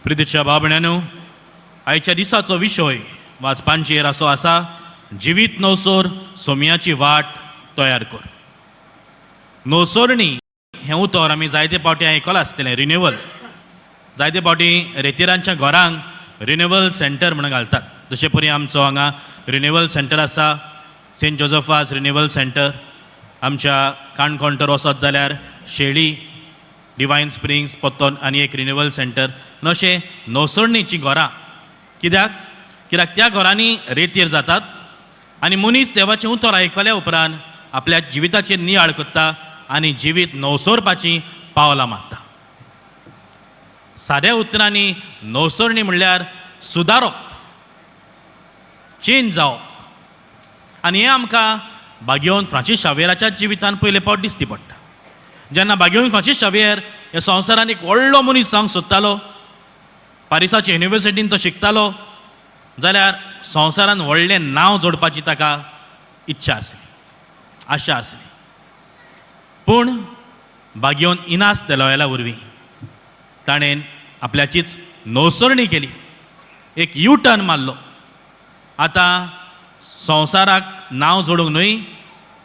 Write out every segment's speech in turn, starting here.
प्रितीच्या भाव-भयणांनो, आयच्या दिसाचो विशय वाचपांचेर असो आसा, जिवीत नवसोर, सोमयाची वाट तयार कर. नवसोरणी हें उतर आमी जायते फावटी आयकलां आसतलें, रिन्युवल. जायते फावटी रेतिरांच्या घरांक रिन्युवल सेंटर म्हणून घालतात. जशे परी आमचो हांगा रिन्युवल सेंटर आसा, सेंट जोजफास रिन्युवल सेंटर. आमच्या काणकोण तर वचत जाल्यार शेळी डिवायन स्प्रिंग्स पत्तो आनी एक रिन्युवल सेंटर. अशें नवसरणीचीं घरां कित्याक? कित्याक त्या घरांनी रेतीर जातात आनी मनीस देवाचें उतर आयकल्या उपरांत आपल्या जिविताचेर नियाळ करता आनी जिवीत नवसरपाचीं पावलां मारता. साद्या उतरांनी नवसरणी म्हणल्यार सुदारप, चेंज जावप. आनी हें आमकां बागेवन फ्रांसीस शावेराच्या जिवितान पयले फावट दिसती पडटा. जेन्ना बागेवन फ्रांसीस शावेर ह्या संवसारान एक व्हडलो मनीस जावंक सोदतालो, पारिसाचे युनिवर्सिटीन तो शिकतालो, जाल्यार संवसारान व्हडलें नांव जोडपाची ताका इच्छा आसली, आशा आसली. पूण बागेवन इनास देलोयाला वरवीं ताणें आपल्याचीच नवसरणी केली, एक यू टर्न मारलो. आतां संवसाराक नांव जोडूंक न्हय,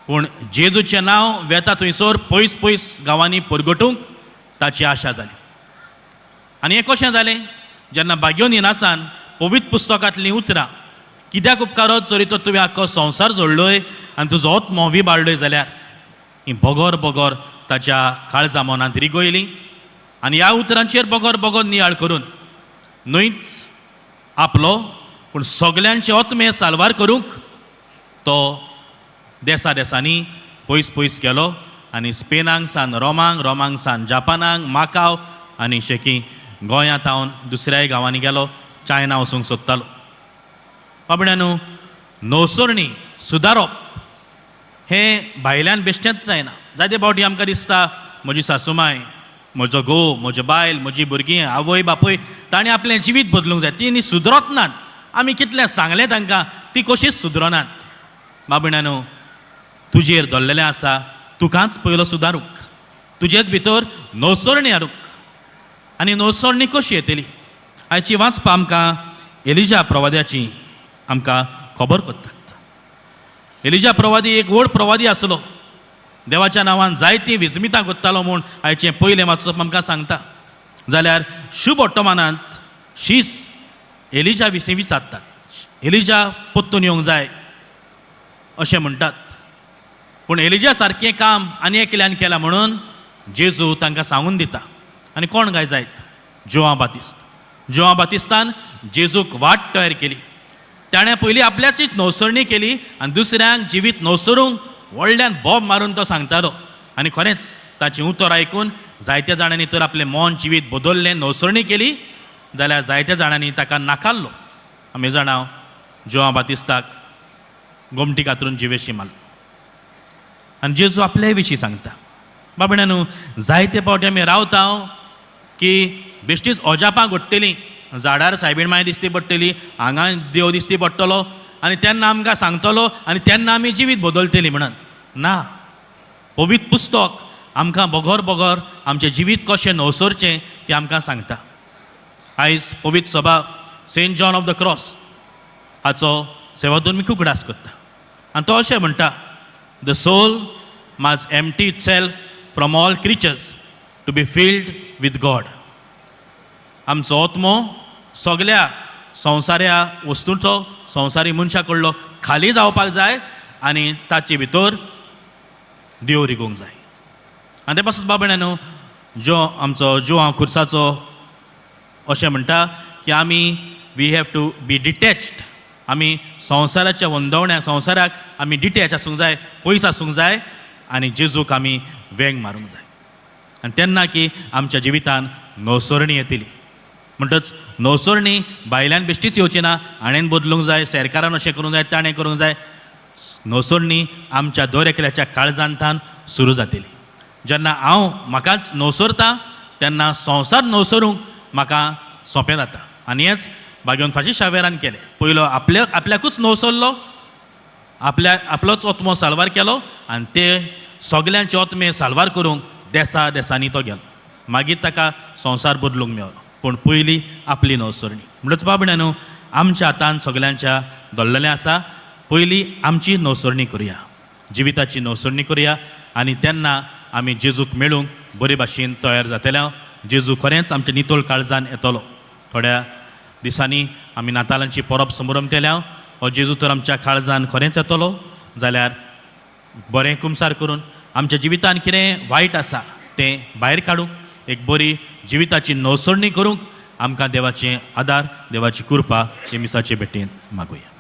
पूण जेजूचें नांव वेता थंयसर पयस पयस गांवांनी परगटूंक ताची आशा जाली. आनी हें कशें जालें? जेन्ना बाग्योन इनासान पवित्र पुस्तकांतलीं उतरां, "कित्याक उपकारत जरी तर तुवें आख्खो संवसार जोडलोय आनी तुजो आत्मो विबाडलोय जाल्यार?" ही बगोर बगोर ताच्या काळजा मनांत रिगयली आनी ह्या उतरांचेर बगोर बगोर नियाळ करून न्हयच आपलो, पूण सगल्यांचे आत्मे साल्वार करूंक तो देसा देसांनी पयस पयस गेलो आनी स्पेनाक सान रोमांक, रोमांक सान जापानाक, माकाव आनी शेकी गोंयांत हांव दुसऱ्याय गांवांनी गेलो, चायना वचूंक सोदतालो. बाबड्यानू, नवसरणी, सुदारप हें भायल्यान बेश्टेंच जायना. जायते फावटी आमकां दिसता, म्हजी सासूमाय, म्हजो घोव, म्हजी बायल, म्हजी भुरगीं, आवय बापूय, ताणें आपलें जिवीत बदलूंक जाय, ती सुदरत नात. आमी कितलें सांगलें तांकां, ती कशीच सुदरनात. बाबड्यानू, तुजेर धरलेलें आसा तुकाच पयलो सुदारूंक, तुजेच भितर नवसरणी हाडूंक. आनी नवसरणी कशी येतली? आयची वाचपा आमकां एलिजा प्रवाद्याची आमकां खबर करतात. एलिजा प्रवादी एक व्हड प्रवादी आसलो. देवाच्या नांवान जायतीं विस्मितां करतालो म्हूण आयचें पयलें वाचप आमकां सांगता. जाल्यार शुभ वर्तमानांत शीस एलिजा विशीं विचारतात, एलिजा परतून येवंक जाय अशें म्हणटात. पूण एलिजा सारकें काम आनी एकल्यान केलां म्हणून जेजू तांकां सांगून दिता. आनी कोण काय जायत? जुआं बातिस्त. जुआं बातिस्तान जेजूक वाट तयार केली. ताणें पयलीं आपल्याचीच नवसरणी केली आनी दुसऱ्यांक जिवीत नवसरूंक व्हडल्यान बोब मारून तो सांगतालो. आनी खरेंच ताचें उतर आयकून जायत्या जाणांनी तर आपलें मन जिवीत बदललें, नवसरणी केली. जाल्यार जायत्या जाणांनी ताका नाकारलो. आमी जाणा, जुआं बातिस्ताक गोमटी कातरून जिवेशी मारलो. आनी जेजू आपले विशीं सांगता. बाबड्यानू, जायते फावटी आमी रावता की बेश्टीच अजापां घडटलीं, झाडार सायबीण माय दिसती पडटली, हांगा देव दिसती पडटलो आनी तेन्ना आमकां सांगतलो आनी तेन्ना आमी जिवीत बदलतली म्हणून. ना, पवित्र पुस्तक आमकां बगर बगर आमचें जिवीत कशें नवसरचें तें आमकां सांगता. आयज पवित्र सभा Saint John of the Cross हाचो सेवादोन उगडास करता आनी तो अशें म्हणटा, "The soul must empty itself from all creatures to be filled with God." आमचो आत्मो सगल्या संवसाऱ्या वस्तूंचो, संवसारी मनशा कडलो खाली जावपाक जाय आनी ताचे भितर देव रिगोवंक जाय. आनी ते पासून बाबा न्हू, जो आमचो जुआंव खुर्साचो अशें म्हणटा की आमी we have to be detached. आमी संवसाराच्या वंदवण्या, संवसाराक आमी डिटॅच आसूंक जाय, पयस आसूंक जाय आनी जेजूक आमी वेंग मारूंक जाय. आनी तेन्ना की आमच्या जिवितान नवसरणी येतली. म्हणटच नवसरणी भायल्यान बेश्टीच येवची ना, हाणेन बदलूंक जाय, सरकारान अशें करूंक जाय, ताणें करूंक जाय. नवसरणी आमच्या दर एकल्याच्या काळजांतान सुरू जातली. जेन्ना हांव म्हाकाच नवसरता, तेन्ना संवसार नवसरूंक म्हाका सोंपें जाता. आनी हेंच बागेवन फाशी शावेरान केलें. पयलो आपल्या आपल्याकूच नवसरलो, आपल्या आपलोच आत्मो साल्वार केलो आनी ते सगल्यांचे आत्मे साल्वार करूंक देसा देसांनी तो गेलो. मागीर ताका संवसार बदलूंक मेवलो. पूण पयली आपली नवसरणी. म्हणटच बाबड्यानो, आमच्या हातान सगल्यांच्या दवरलेलें आसा. पयली आमची नवसरणी करुया, जिविताची नवसरणी करुया आनी तेन्ना आमी जेजूक मेळूंक बरे भाशेन तयार जातले. जेजू खरेंच आमच्या नितळ काळजान येतलो. थोड्या दिसांनी आमी नातालांची परब समरमतल्या. हो जेजू तर आमच्या काळजान खरेंच येतलो जाल्यार बरें कुमसार करून आमच्या जिवितान कितें वायट आसा तें भायर काडूंक, एक बरी जिविताची नवसरणी करूंक आमकां देवाचें आदार, देवाची कृपा हे मिसाचे भेटेन मागुया.